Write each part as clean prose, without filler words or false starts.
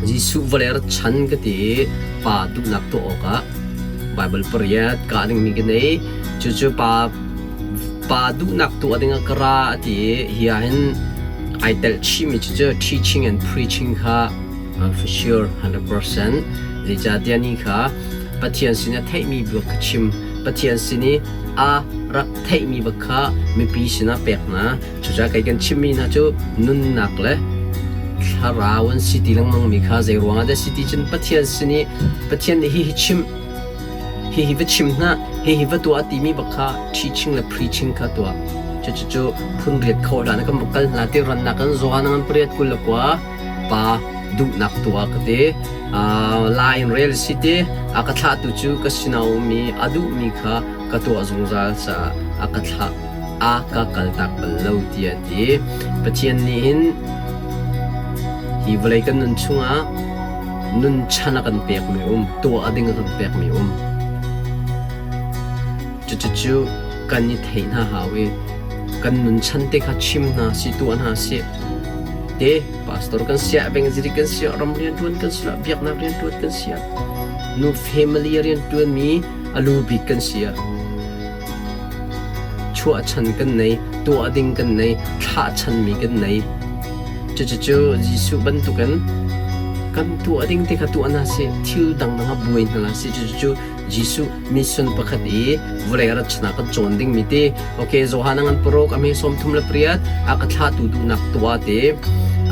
Jesuh vawlei rat chan ka ti i pa duhnak tuah awkah Baibal pariat kah dingmi ka nei. Cucu pa pa duhnak tuah dingah ka ra a ti i hi ah hin ai telh chihmi cucu teaching and preaching kha for sure 100%. Zeicahtiah ni kha Pathian sin a theihmi bak ka chim. Pathian sin i a rak theihmi bak kha mipi sinah pek hna. Cucaah kei kan chimmi hna cu nunnak le thlarau an si ti lengmangmi kha zei ruangah dah si ti cun Pathian sin i Pathian nih hihi chim, hihi va chim hna, hihi va tuah timi bak kha teaching le preaching kha tuah. Cucu phun riat kho hlah na kan va kal hna ti rannak kan zaw na ngan pariat 29 pa duhnak tuah ka ti. La in rel si ti a ka thlahtu cu ka sinah um i a duhmi kha ka tuah zungzal caah a ka thlah a ka kaltak bal lo tiah a ti. Pathian nih hin hi vawlei kan nun chungah nun chan a kan pekmi um, tuah ding a kan pekmi um. Cucucu kan i theih hna hau i kan nun chan te kha chim hna si tuah hna sih. Te pastor kan siah, evangelist kan siah, ram rianṭuan kan siah, biaknak rianṭuan kan siah, nu family rianṭuanmi a lu bik kan siah. Chuahchan kan nei, tuah ding kan nei, thlahchanmi kan nei. Cucucu Jesuh bantukin kan tuah ding te kha tuah hna sih, thil dangdang ah buai hna hlah sih. Cucucu Jesuh mission pakhat i vawlei rat chan ah kan cawn dingmi ti. Okay, Johan a ngan paruk, a hme 38, a ka thlahtu duhnak tuah ti.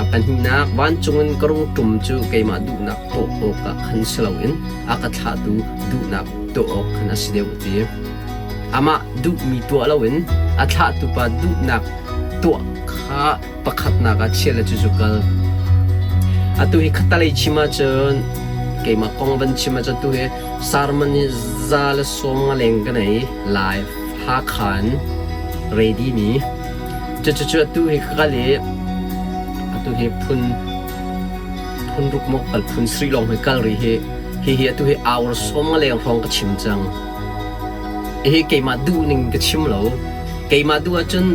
A pahnihnak, vancung in ka rung ṭum cu keimah duhnak tuah awkah khan si loin a ka thlahtu duhnak tuah awk khan a si deuh ti. Amah duhmi tuah loin a thlahtu pa duhnak tuah kha pakhatnak ah chia le cucu kal. Atu hi khattalei chim ahcun keimah kong van chim ahcun tu hi sermon hi za le sawm nga leng ka nei live Hakha in ready mi. Cucu atu hi ka kal i atu hi phun phun ruk maw kal phun sri lawng hi kal rih hi hihi atu hi hour sawm nga leng hrawng ka chim cang. Hihi keimah duh ning ka chim lo. Keimah duh ahcun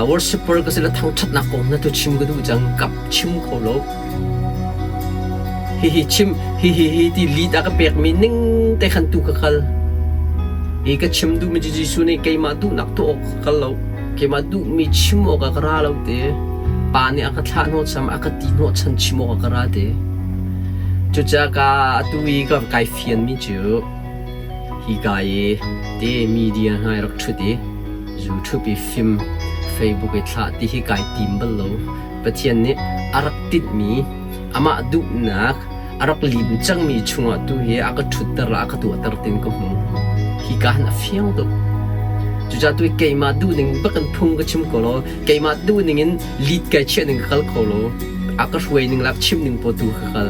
worshipper ka si le thangṭhatnak kong na tu chim ka duh cang kap chim kho lo. Hihi chim hihi hi ti lead a ka pekmi ning te khan tu ka kal. Hi ka chim duhmi cu Jesuh nih keimah duhnak tuah awk ka kal lo. Keimah duhmi chim awk ah ka ra lo te. Pa nih a ka thlah hnawhcham a ka ti hnawhchan chim awk ah ka ra te. Cucaah ka atu i ka kai fianmi cu hika i te media hna i rak ṭhut i YouTube i film Facebook i thlah ti hi kai tim bal lo. Pathian nih a rak tinhmi amah duhnak a rak lim cangmi chungah tu hi a ka ṭhutter a ka tuahter tin ka hmu. Hika hin a fiang tuk. Cucaah tu keimah duhning bak in phung ka chim ko lo. Keimah duhning in lead kai chiah ning ka kal kho lo. A ka hruai ning lak chimh ning paw tu ka kal.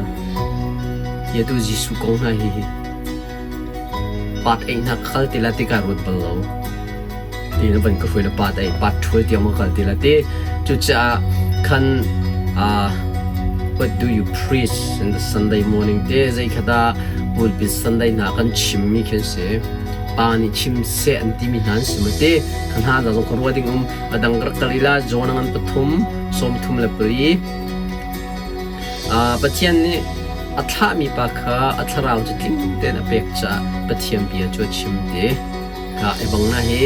Hi atu Jesuh kong hna hi hi pat ei hna ka kal ti la ti ka ruat bal lo. Ti na van ka hruai na pat ei pat ṭhual tiang ma kal ti la ti. Cucaah khan what do you preach in the Sunday morning te zei kha dah pulpit Sunday hna kan chimmi khi an si. Pa nih chim seh an timi hna an si ma ti. Kha hna da zong ka ruah ding um. A dang rak kal ila John a ngan pathum 34. Pathian nih a thlahmi pa kha a thlarau cu tling tein a pek caah Pathian bia cu a chim ti. Ka i bang na hi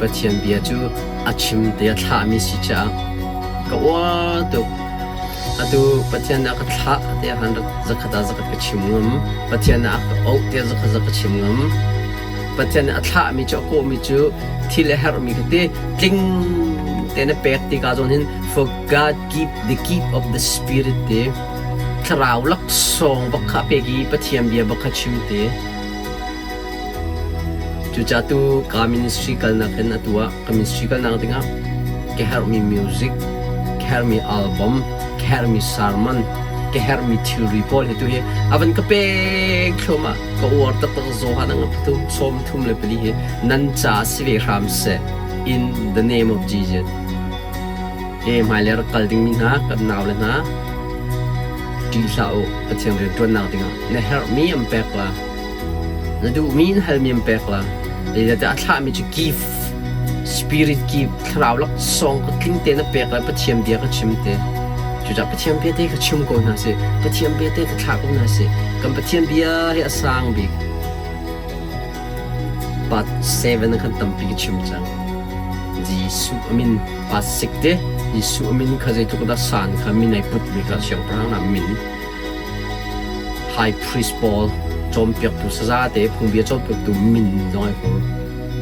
Pathian bia cu a chim ti a thlahmi si caah ka uar tuk. Atu Pathian nih a ka thlah tiah khan zakhat ah zakhat ka chim ngam. Pathian nih a ka auh tiah zakhat zakhat ka chim ngam. Pathian nih a thlahmi cu a kawhmi cu thil a herhmi kha ti tling tein a pek tikah zawn hin for God give the gift of the spirit ti thlarau laksawng bak kha a pek i Pathian bia bak kha chim ti. Cucaah tu ka ministry kalnak in atu ah ka ministry kalnak dingah ka herhmi music, ka herhmi album, ka herhmi sermon, ka herhmi thilri pawl hi tu hi a van ka pek thluahmah. Ka uar taktak Johan ang pathum 34 hi nan ca si ve hram seh in the name of Jesus. He hmailei rak kal dingmi hna kan nau le hna ṭih hlah u Pathian rianṭuannak dingah na herhmi an pek la na duhmi in halmi an pek la zeicahtiah a thlahmi cu gift spirit gift thlarau laksawng ka tling tein a pek la Pathian bia ka chim te. Cucaah Pathian bia te kha chim ko hna sih. Pathian bia te kha thlah ko hna sih. Kan Pathian bia hi a sang bik. Part 7 khan tampi ka chim cang. Jesuh a min part 6 te Jesuh a min kha zeitluk dah san kha min ai put mi kha siangpahrang hna min High Priest pawl cawnpiaktu saza te phungbia cawnpiaktu min zong ai hur.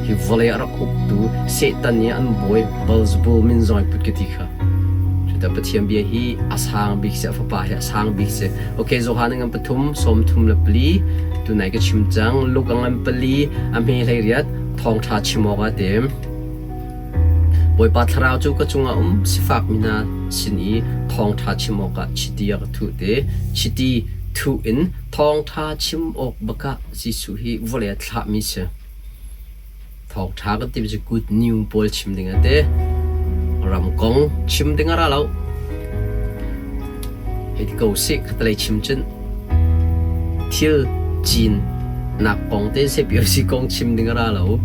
Hi vawlei a rak uktu Satan i an bawi Beelzebul min zong ai put ka ti kha. Cuta Pathian bia hi a sang bik si, a fapa hi a sang bik si. Okay, Johan ngan pathum, sawm thum le pali, tunai ka chim cang, Luke ngan pali, a hme hlei riat, thawngṭha chim awk ah tim. Bawipa thlarau cu ka cungah um, sifak mi hna sin i thawngṭha chim awkah chiti a ka thuh te. Chiti thuh in thawngṭha chim awk bakah Jesuh hi vawlei ah thlahmi si. Thawngṭha kan timi cu good news pawl chim ding a ti. Ram kong chim ding a ra lo. Hei ti ko sih, khatalei chim cun thil cin nak kong te CPOC kong chim ding a ra lo.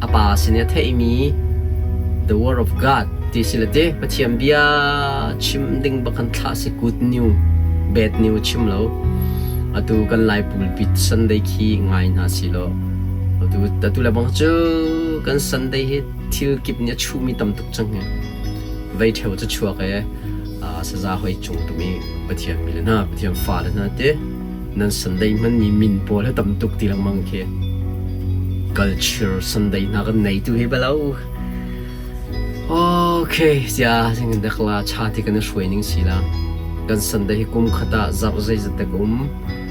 A pa sin i a theihmi the word of God ti si le ti Pathian bia chim ding bak khan thlah si good news bad news chim lo. Atu kan Lai pulpit Sunday khi ngai hna si law atu atu le bang cu kan Sunday hi thil kip nih a chuhmi tam tuk cang hi. Vei ṭheo cu chuak e saza hoi cung tumi Pathian mi le hna Pathian fa le hna te nan Sunday hmanmi min pawl hi tam tuk ti lengmang khi. Culture Sunday hna kan nei tu hi balo. Okay, sia sing dak la cha ti kan hruai ning si la. Kan Sunday hi kum khat ah zarh zeizat dak um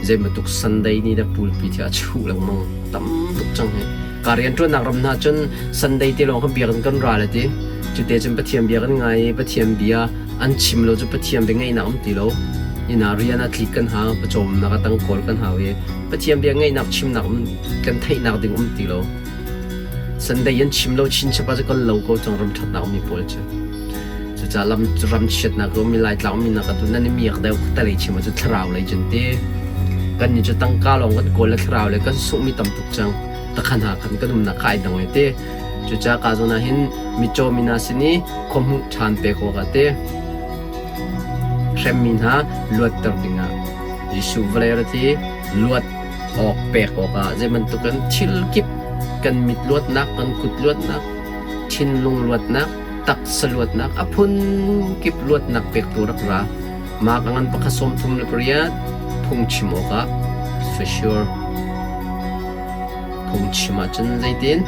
zei bantuk Sunday ni dah pulpi thi a chuh lengmang tam tuk cang hi. Ka rian ṭuannak ram hna cun Sunday te lawng kha biakinn kan ra le ti. Cute cun Pathian bia kan ngai i Pathian bia an chim lo cu Pathian bia ngaihnak um ti lo. Inn ah rian ah tlik kan hau, pawcawmnak ah tang kawl kan hau i Pathian bia ngaihnak chimnak um kan theihnak ding um ti lo. Sunday an chim lo chinchap ah cu kan lo ko cang ram ṭhatnak ummi pawl cu. Cucaah lam ram chiatnak a ummi Laitlang ummi nak atu nan i miak deuh khutalei chim ahcun thlarau lei cun ti. Kan nih cu tangka lawng kan kawl le thlarau lei kan sunghmi tam tuk cang. Takhan ha khan kan umnak kha ai dang ai ti. Cucaah ka zawn ah hin mitcaw mi hna sin i khuahmuh ṭhan pek awkah ti hremmi hna luatter dingah Jesuh vawlei rat hi luat awk pek awkah zei bantukin thil kip kan mit luatnak, kan kut luatnak, thinlung luatnak, taksa luatnak, a phun kip luatnak pektu rak ra. Mah ka ngan pakhat 38 phungchim awkah for sure phungchim ahcun zeitin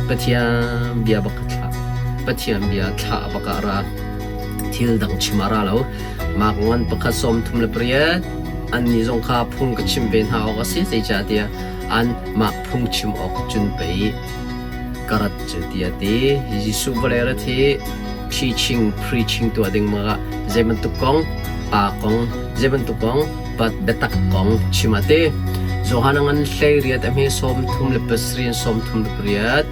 Pathian bia bak ka thlah. Pathian bia thlah bak ah ra. Thil dang chim ah ra lo. Mah ngan pakhat 38 annih zong kha phung ka chimh ve hna awk a si, zeicahtiah anmah phungchim awk cun pei ka rat cu tiah a ti. Jesuh vawlei rat hi teaching, preaching tuah ding ah zei bantuk kong, pa kong, zei bantuk kong, biatak kong chim a ti. Johan a ngan 18 a hme 37 38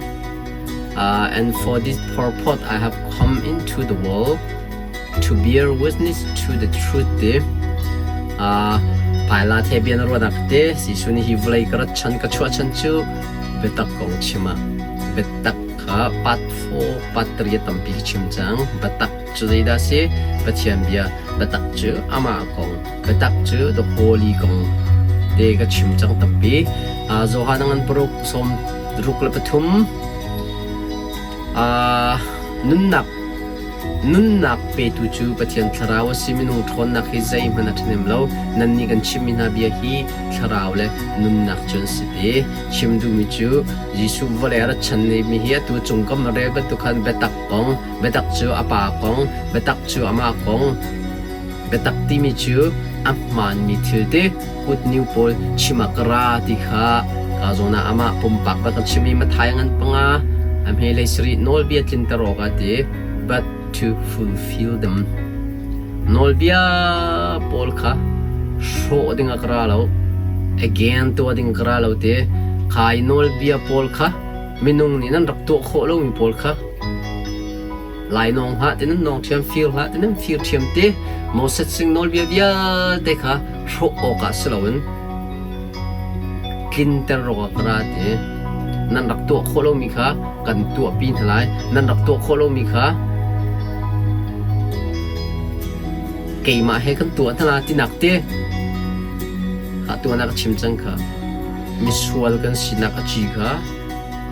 And for this purport I have come into the world to bear witness to the truth ti Pilate he bia na ruahnak te Jesuh nih hi vawlei ka rat chan ka chuah chan cu biatak kong chim ah biatak kha part 4 part 3 tampi chim cang biatak cu zeidah si Pathian bia biatak cu amah kong biatak cu the holy kong te ka chim cang tampi Johan ngan paruk sawm ruk le pathum Nunnak Nunnak petu cu Pathian Thlarau a si. Minung ṭhawnnak hi zeihmanh a ṭhahnem lo. Nannih kan chimhmi hna bia hi thlarau le nunnak cu an si te. Chim duhmi cu Jesuh vawlei a rat chan mi hi atu cung kam rel bantuk khan biatak kong, biatak cu a Pa kong, biatak cu amah kong, biatak timi cu a hmaanmi thil te kut new pawl chim ah ka ra ti kha ka zawn ah amah pumpak bak kan chim i Matthai ngan panga a hmelei sarih nawlbia tlinter awkah ti but to fulfill them nawlbia pawl kha hrawh ding ah ka ra lo again tuah ding ka ra lo ti khai nawlbia pawl kha minung nih nan rak tuah khawh lomi pawl kha Lainawng hlah ti nan nawng ṭhiam, fir hlah ti nan fir ṭhiam te, Moses sing nawlbia vialte kha hrawh awkah si loin tlinter awkah ka ra ti. Nan rak tuah khawh lomi kha kan tuahpi hna lai. Nan rak tuah khawh lomi kha Keimah he kan tuah hna la tinak te kha tuan ah ka chim cang kha. Misual kan sinak a ci kha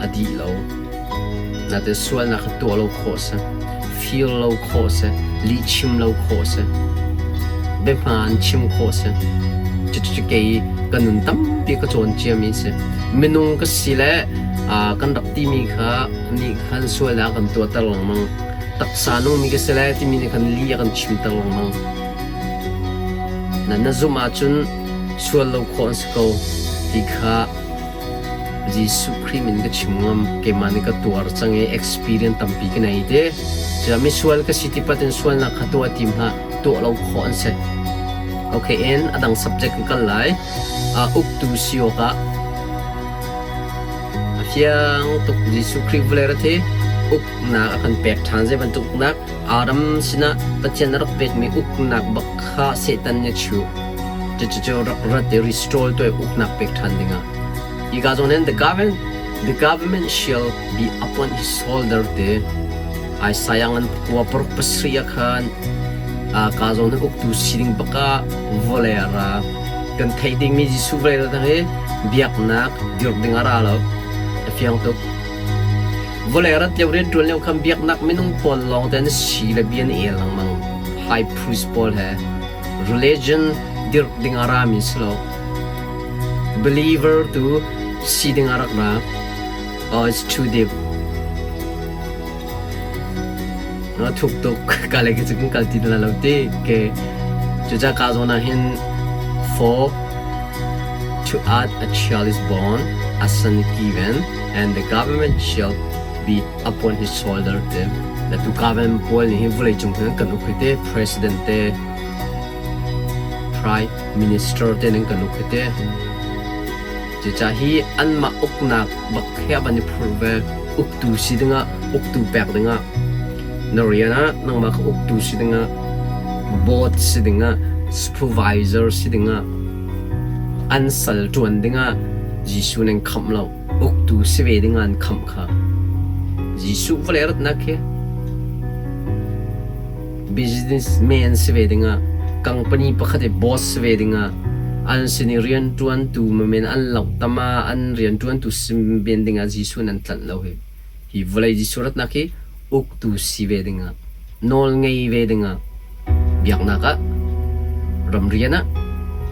a dih lo. Natin sualnak kha tuah lo khawh si, fir lo khawh si, lihchim lo khawh si, biahmaan chim khawh si. Cucu kei ka nun tampi ka cawn ciami si. Minung ka si le kan rak timi kha nih khan sualnak a kan tuahter lengmang. Taksa nungmi ka si le timi nih khan lih a kan chimter lengmang. Na zumh ahcun sual lo khawh an si ko ti kha Jesuh Khrih min ka chim ngam. Keimah nih ka tuar cang i experience tampi ka nei te. Cucaah misual ka si ti pat in sualnak kha tuah tim hlah. Tuah lo khawh an si. Okay, in a dang subject ka kal lai. Uktu si awkah a fiang tuk. Jesuh Khrih vawlei ra thi uknak a kan pek ṭhan. Zei bantuk uknak? Adam sinah Pathian a rak pekmi uknak bak kha Satan nih a chuh. Cucu rak rat i restore tuah i uknak pek ṭhan dingah. Hi ka zawn hin the government shall be upon his shoulder ti Isaiah ngan pakua paruk pasarih ah khan ka zawn hin uktu sining bak ah vawlei a ra. Kan theih dingmi Jesuh vawlei ra hi biaknak dirh ding a ra lo. A fiang tuk. Vawlei rat lio rianṭuan lio khan biaknak minung pawl lawng te an si le bia an el lengmang. High priest pawl he religion dirh ding a rami si lo. Believer tu si ding a rak ra. Oh, it's too deep. Na thuk tuk ka le cu kan kal ti na lo ti ke cuca ka zawn ah hin for to add a child is born, a son given, and the government shall be upon his shoulder te le tu government pawl nih hin vawlei cung hin kan uk hi te, president te, prime minister te nan kan uk hi te. Cucaah hi anmah uknak bak he van i phur ve. Uktu si dingah, uktu pek dingah, na rian ah nangmah kha uktu si dingah, board si dingah, supervisor si dingah, an sal ṭuan dingah Jesuh nan khamh lo. Uktu si ve dingah an khamh kha. Jesuh vawlei ratnak hi businessman si ve dingah, company pakhat i boss si ve dingah, an sin i rianṭuantu men an loh tam ah an rianṭuantu si men dingah Jesuh nan tlanh lo hi. Hi vawlei Jesuh ratnak hi uktu si ve dingah, nawl ngei ve dingah, biaknak ah, ramrian ah,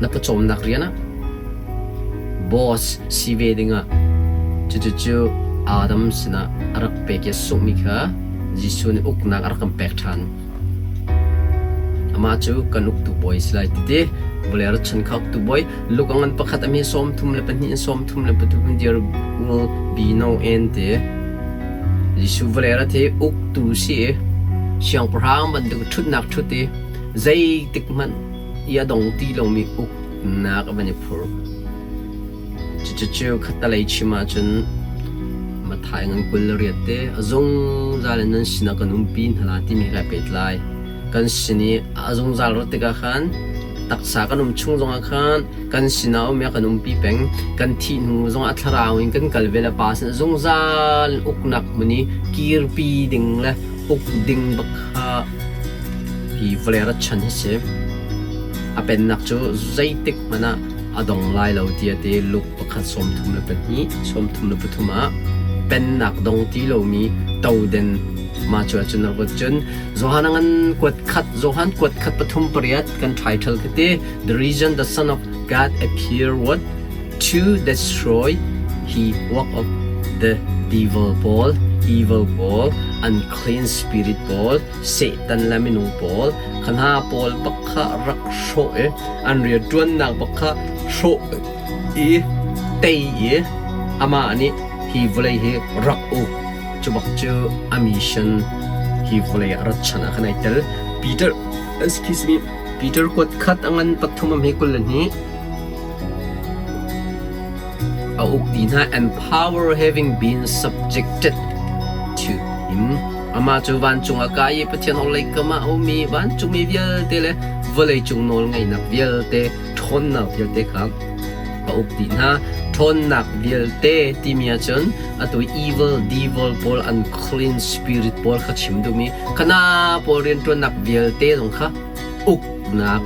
na pawcawmnak rian ah, boss si ve dingah cucucu Adam sinah a rak pek i a sunghmi kha Jesuh nih uknak a rak kan pek ṭhan. Amah cu kan uktu bawi si lai titi vawlei rat chan kha uktu bawi Luke a ngan pakhat a mi 32 in 33 there will be no end ti. Jesuh vawlei rat hi uktu si i siangpahrang bantuk ṭhutnak ṭhut i zeitik hmanh i a dong ti lomi uknak a van i phur. Cucu khattalei chim ahcun Matthai ngan 28 te a zungzal in nan sinah kan umpi hna la timi he kai pehtlai. Kan sin i a zungzal rat tikah khan taksa kan um chung zongah khan kan sinah um i a kan umpi peng. Kan thih hnu zongah thlarau in kan kal ve le Pa sin zungzal in uknak hmun i kirpi ding le uk ding bak kha hi vawlei rat chan hi si. A pennak cu zeitik hmanh ah a dong lai lo tiah ti Luke pakhat 32 33 ah pennak dong ti lomi toden mah cu ahcun rak cun Johan ngan kuat khat Johan kuat khat pathum pariat kan title khi ti The reason the Son of God appeared was to destroy he work of the devil pawl, evil pawl, unclean spirit pawl, Satan le minung pawl kha hna pawl bak kha rak hrawh i an rianṭuannak bak kha hrawh i tei i amah nih hi vawlei hi rak uk. Cu bak cu a mission hi vawlei ah rat chan ah khan ai tel. Peter, excuse me, Peter kuat khat a ngan pathum a hme 22 a uk ti hna and power having been subjected to him. Amah cu vancung a kai i Pathian orhlei kam ah a um i vancungmi vialte le vawleicung nawlngeihnak vialte, ṭhawnnak vialte kha a uk dih hna. Ṭhawnnak vialte timi ahcun atu evil, devil pawl, unclean spirit pawl kha chim duhmi khana pawl rianṭuannak vialte zong kha uk uknak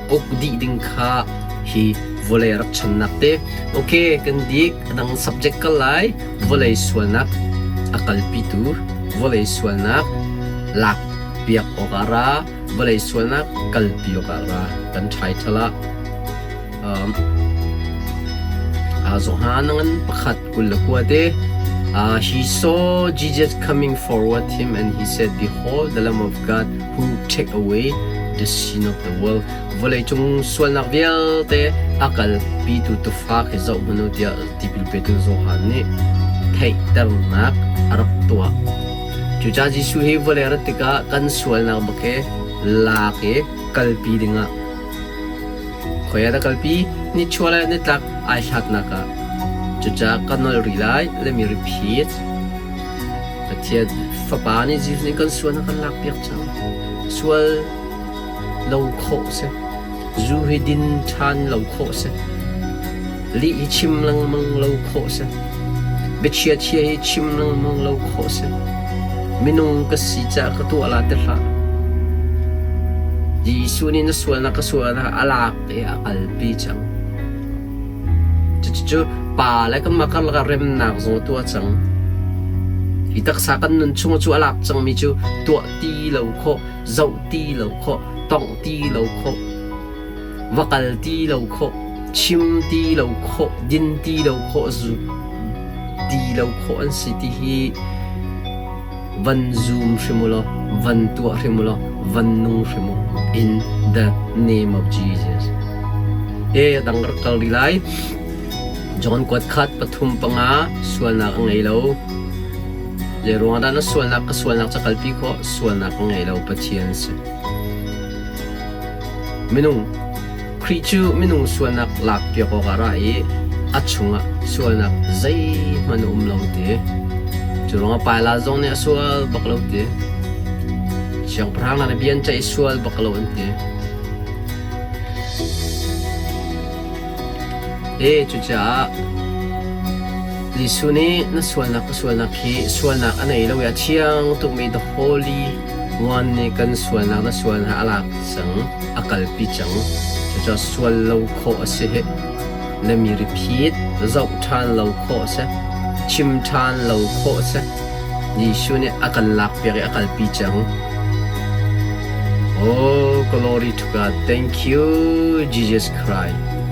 uk dih ding kha hi vawlei rak channak te. Okay, kan dik dang subject kal lai. Vawlei sualnak a kalpitu, vawlei sualnak lak piak awk ah ra, vawlei sualnak kalpi awk ah ra. Kan title ah Johan ngan pakhat 29 te. He saw Jesus coming forward him and he said, Behold, the Lamb of God who take away the sin of the world. Vawleicung sualnak vialte a kalpitu tufa khi zoh hmanh u tiah tipil petu Johan nih theihternak a rak tuah. Cucaah Jesuh hi vawlei rat tikah kan sualnak bak hi lak i kalpi dingah Khoi ah dah kalpi? Nichuah le nitlak ai hlatnak ah. Cucaah ka nolh rih lai. Let me repeat. Pathian Fapa nih Jesuh nih kan sual a kan lakpiak cang. Sual lo khawh si. Zu hi din ṭhan lo khawh si. Lih hi chim lengmang lo khawh si. Biachia chia hi chim lengmang lo khawh si. Minung ka si caah ka tuah la ti hlah. Jesuh nih na sualnak ka sualnak a lak i a kalpi cang. Cucu pa le kanmah karlak ah remnak zong a tuah cang. Hi taksa kan nun chung cu a lak cangmi cu tuah ti lo khawh, zoh ti lo khawh, tongh ti lo khawh, va kal ti lo khawh, chim ti lo khawh, din ti lo khawh, zu ti lo khawh an si ti hi van zum hrim u law, van tuah hrim u law, van nung hrim u in the name of Jesus. E dang rak kal rih lai. John kuat khat pathum panga sualnak a ngei lo. Zei ruangah dah na sualnak ka sualnak ca kalpi khawh sualnak a ngei lo Pathian si. Minung Khrih cu minung sualnak lakpiak awkah a ra i a chungah sualnak zeihmanh a um lo ti. Cu ruangah Pilat zong nih a sual bak lo ti. Siangpahrang hna nih bia an ceih i sual bak lo an ti. E cucaah Jesuh nih na sualnak ka sualnak hi sualnak a nei lo i a thiang tukmi the Holy One nih kan sualnak na sualnak a lak cang, a kalpi cang. Cucaah sual lo khawh a si hih. Let me repeat, zoh ṭhan lo khawh a si, chim ṭhan lo khawh a si. Jesuh nih a kan lakpiak i a kalpi cang. Oh, glory to God. Thank you, Jesus Christ.